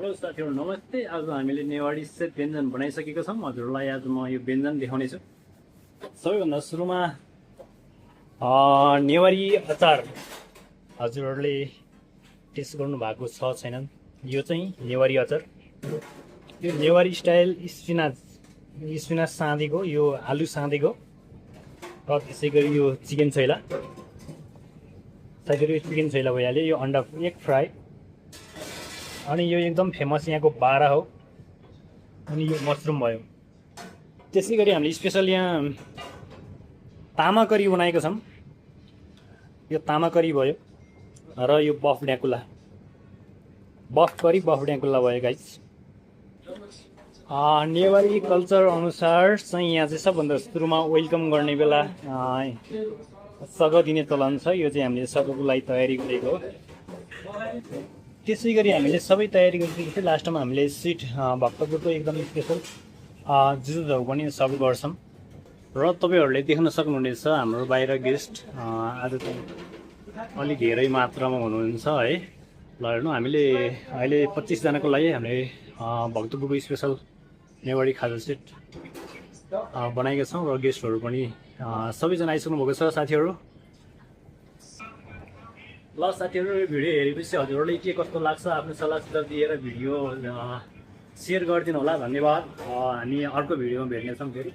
Hello साथीहरू नमस्ते। आज हामीले नेवारी सेट व्यञ्जन बनाइसकेका छौँ। हजुरलाई आज म यो व्यञ्जन देखाउनेछु। सबैभन्दा सुरुमा नेवारी अचार हजुरहरूले टेस्ट गर्नु भएको छ छैनन्। यो चाहिँ नेवारी अचार, यो नेवारी स्टाइल स्पिनाच साँधेको, यो आलु साँधेको र त्यसै गरी यो चिकन छैला, साथीहरू यो चिकन छैला भइहाल्यो। यो अन्डा एग फ्राई, अनि यो एकदम फेमस यहाँको बारा हो। अनि यो मसरुम भयो। त्यसै गरी हामीले स्पेसल यहाँ तामा करी बनाएको छौँ। यो तामा करी भयो र यो बफ ड्याकुला, बफ करी बफ ड्याकुला भयो गाइस। नेवारी कल्चर अनुसार चाहिँ यहाँ चाहिँ सबभन्दा सुरुमा वेलकम गर्ने बेला सग दिने चलन छ। यो चाहिँ हामीले सगको लागि तयारी गरेको हो। त्यसै गरी हामीले सबै तयारी गरिसकेपछि लास्टमा हामीले स्विट भक्तपुरको एकदम स्पेसल जुजुजाउ पनि सर्भ गर्छौँ। र तपाईँहरूले देख्न सक्नुहुनेछ हाम्रो बाहिर गेस्ट आज चाहिँ अलिक धेरै मात्रामा हुनुहुन्छ है। ल हेर्नु, हामीले अहिले 25 जनाको लागि हामीले भक्तपुरको स्पेसल नेवारी खाजा सेट बनाएका छौँ र गेस्टहरू पनि सबैजना आइसक्नु भएको छ साथीहरू। ल साथीहरू, यो भिडियो हेरेपछि हजुरहरूले के कस्तो लाग्छ आफ्नो सल्लाह सुझाव दिएर भिडियो सेयर गरिदिनु होला। धन्यवाद। हामी अर्को भिडियोमा भेट्नेछौँ फेरि।